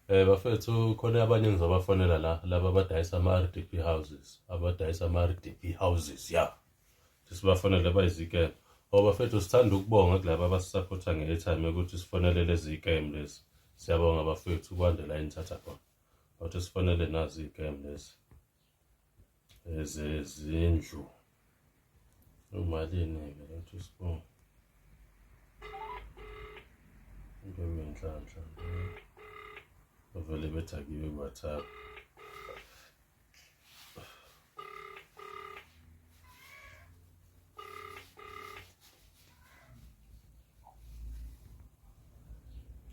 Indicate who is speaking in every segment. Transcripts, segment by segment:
Speaker 1: Bafethu khona abanye engizobafonela la laba abadayisa ama-RDP houses, abadayisa ama-RDP houses ya. Sibafonele bayizikeme. Oh bafethu sithanda ukubonga kulaba abasisaphotha nge-airtime ukuthi sifonele lezi zikeme lezi. Siyabonga bafethu kwande la enithatha khona. Bathi sifonele nazi izikeme lezi. Ezezindlu. Umalini-ke lethi sibonga. Into engenhlanhla. Bavele bethakiwe ku-WhatsApp.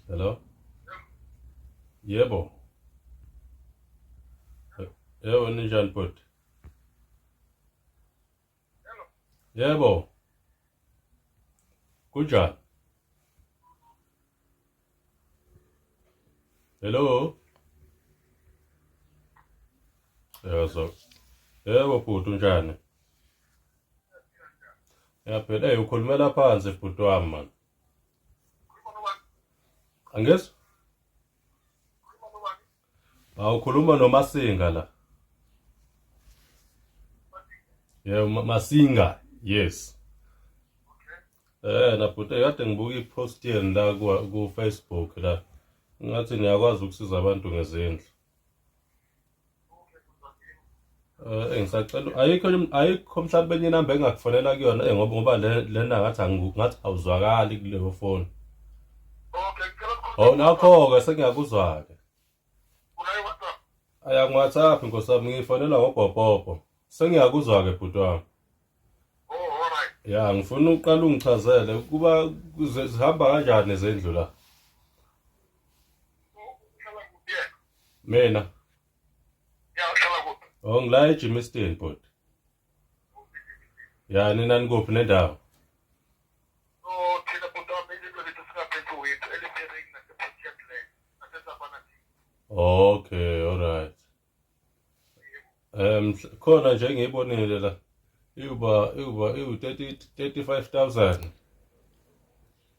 Speaker 1: Hello? Yebo. Yebo ninjani bhuti? Yebo. Kunjani? Hello? Yebo. Yebo bhuti unjani? Yaphela hey ukhulumela phansi bhuti wami man. Angizwa? Awukhuluma noMasinga la. Yeah, Masinga. Yes. Eh na bhuti kade ngibuka i-post yenu la ku Facebook la. Ngathi niyakwazi ukusiza abantu ngezindlu. Eh ngisacela ayikho ayikho mhlawumbe enye inamba engakufonela kuyona eh ngoba ngoba lena ngathi ngathi awuzwakali kuleyo phone.
Speaker 2: Okay, ngicela
Speaker 1: Oh nakho-ke sengiyakuzwa-ke.
Speaker 2: Unayo WhatsApp?
Speaker 1: Ayangi-WhatsApp nkosi yami ngifonela ngobhobhobho. Sengiyakuzwa-ke bhuti wami.
Speaker 2: Oh, all right.
Speaker 1: Ya ngifuna uqala ungichazele ukuba zihamba kanjani izindlu la.
Speaker 2: Uhlala kuphi yena?
Speaker 1: Mina.
Speaker 2: Ya, uhlala kuphi?
Speaker 1: Oh ngila eGermiston bhuti. Ya nina nikuphi nendawo?
Speaker 2: So thina bhuti wami ilizwe lethu singaphethe wethu eliphering nasePortia Glen naseSavanna.
Speaker 1: Okay, all right. Khona nje engiyibonile la. Iwuba iwuba iwu 30 35000.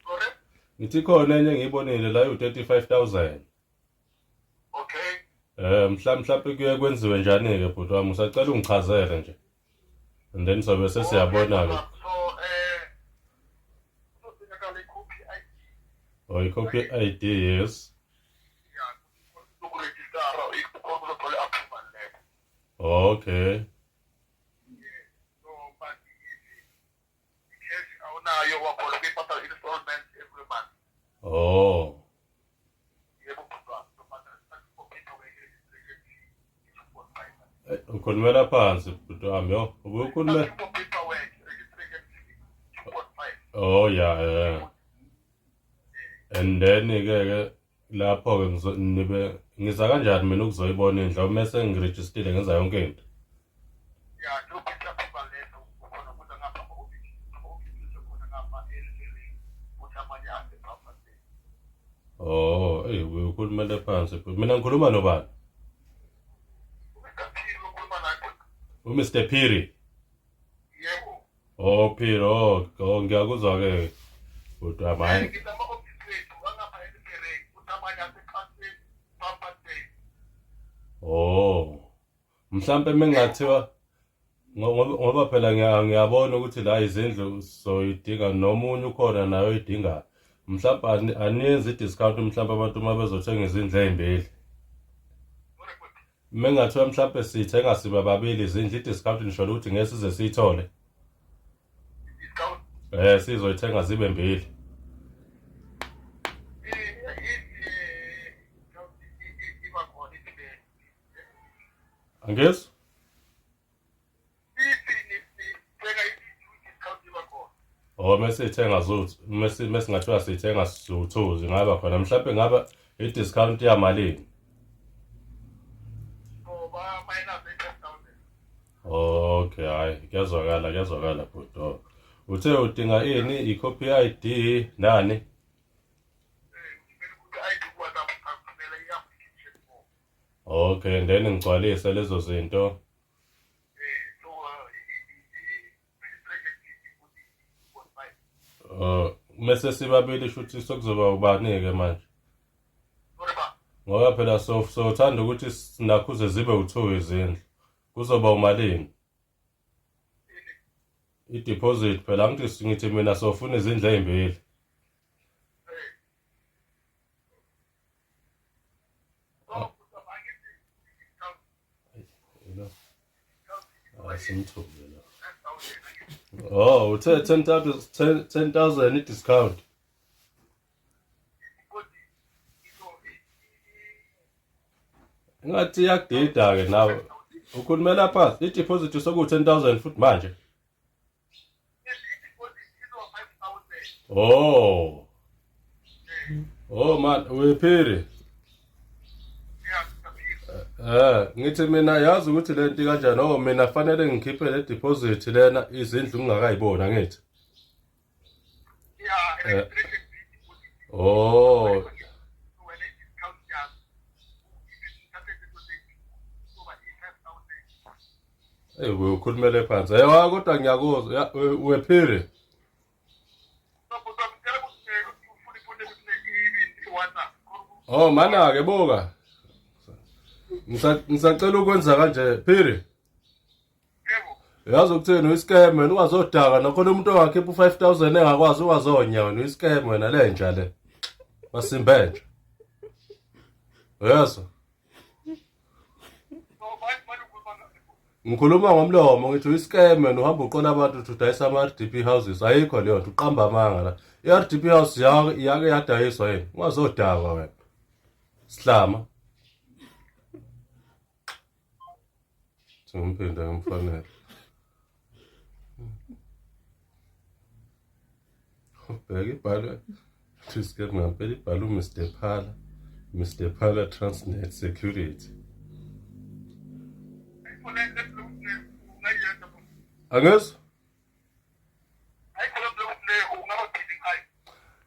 Speaker 2: Sorry?
Speaker 1: Ngithi khona enye engiyibonile la iwu 35000.
Speaker 2: Okay.
Speaker 1: Eh mhlawumbe kuye kwenziwe njani ke bhuti wami usacela ungichazele nje. And then sobe sesiyabona ke.
Speaker 2: So kuzodingakala ikhophi ID.
Speaker 1: Oh ikhophi ID yes.
Speaker 2: Yeah, ukurejistara ikhona uzothola i-approval letter.
Speaker 1: Okay.
Speaker 2: Yeah. So but if i-cash awunayo wakhona ukuyibhadala installment every month.
Speaker 1: Oh.
Speaker 2: Yebo bhuti wami, uzobhadala for paperwork registration fee 2.5.
Speaker 1: Ukhulumela phansi bhuti wami yo. Ubukhulumela
Speaker 2: For paperwork registration fee 2.5.
Speaker 1: Oh yeah, yeah. And then ke ke lapho ke nibe ngiza kanjani mina ukuzoyibona indlu mase ngirejistile ngenza yonke into.
Speaker 2: Ya, lokhu approval letter ukhona kuza ngapha ama-ofisi ama-ofisi khona ngapha eLifereng futhi amanye aseBraamfontein.
Speaker 1: Oh, hey ukhulumela phansi. Mina ngikhuluma nobani?
Speaker 2: UMr Phiri ukhuluma naye.
Speaker 1: UMr Phiri.
Speaker 2: Yebo.
Speaker 1: Oh Phiri, oh, oh ngiyakuzwa ke. Bhuti wami hayi.
Speaker 2: Nginama-ofisi ethu angapha eLifereng futhi amanye aseXhaseni, Braamfontein.
Speaker 1: Oh. Mhlampe mengathiwa ngoba phela ngiyabona ukuthi la izindlu soyidinga nomunye ukhona naye oyidingayo. Mhlampe aniyenzi i-discount mhlampe abantu uma bezothenga izindlu ey'mbili. Mengathiwa mhlampe sithenga siba babili izindlu i-discount nisholo ukuthi ngeke size siyithole.
Speaker 2: Discount?
Speaker 1: Eh sizoyithenga zibe mbili.
Speaker 2: Iba khona i-demand.
Speaker 1: Angizwa? Oh mesithenga zuthi mesi mesingathiwa sithenga zu-two zingaba khona mhlawumbe ngaba i-discount yamalini? Okay hayi kuyazwakala kuyazwakala bhuti. Oh. Uthe udinga ini i-copy ID nani? Okay and then ngigcwalise lezo zinto. Mese sibabili shuthi sekuzoba ubani-ke manje? Ngoba phela so sothanda ukuthi sinakhuze zibe u2 izindlu. Kuzoba umalini? I-deposit phela angithi ngithi mina sofuna izindlu ezimbili. Asimthume la. Oh, uthe 10,000 10,000 i-discount. Ngathi iyakudida-ke nawe. Ukhulumela phansi, i-deposit soku-10,000 futhi manje. Oh. Oh man, wephiri. Eh, ngithi mina yazi ukuthi le nto kanjani. Oh mina fanele ngikhiphe le deposit lena izindlu ngingakayiboni angithi.
Speaker 2: Yeah,
Speaker 1: eh. Oh. Hey, ukhulumele phansi. Hey, wa kodwa ngiyakuzwa. Wephiri. Oh, mana ke buka. Ngisacela ukwenza kanje, Phiri. Yazi ukuthini uyiscam wena ungazodaka nakhona umuntu ongakhipha u-5000 engakwazi ungazonya wena uyiscam wena lenja le. Masimbe nje. Uyezwa? Ngikhuluma ngomlomo ngithi uyiscam wena uhamba uqola abantu uthi udayisa ama-RDP houses ayikho leyo nto uqamba amanga la. I-RDP house yake yadayiswa yini? Ungazodakwa wena. Sihlama. Sengimphinde ngimfonele. Bheka ibhalwe Trisket ngampela ibhalwe uMr Phala, Mr Phala Transnet Security. Angizwa?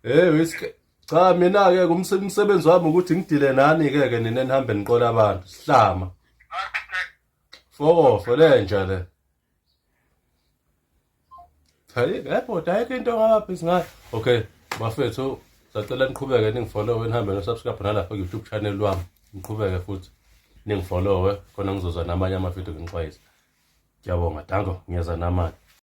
Speaker 1: Hey wiske cha mina ke umsebenzi wami ukuthi ngidile nani ke ke nina nihambe niqola abantu sihlama. Fokofo lenja le. Hayi yebo ayikho into ongaba ngayo. Okay bafethu sacela niqhubeke ningifollowe nihambe no subscribe nalapha ku YouTube channel wami. Niqhubeke futhi ningifollowe khona ngizoza namanye ama video nginixwayise. Ngiyabonga danko ngiyeza namanye.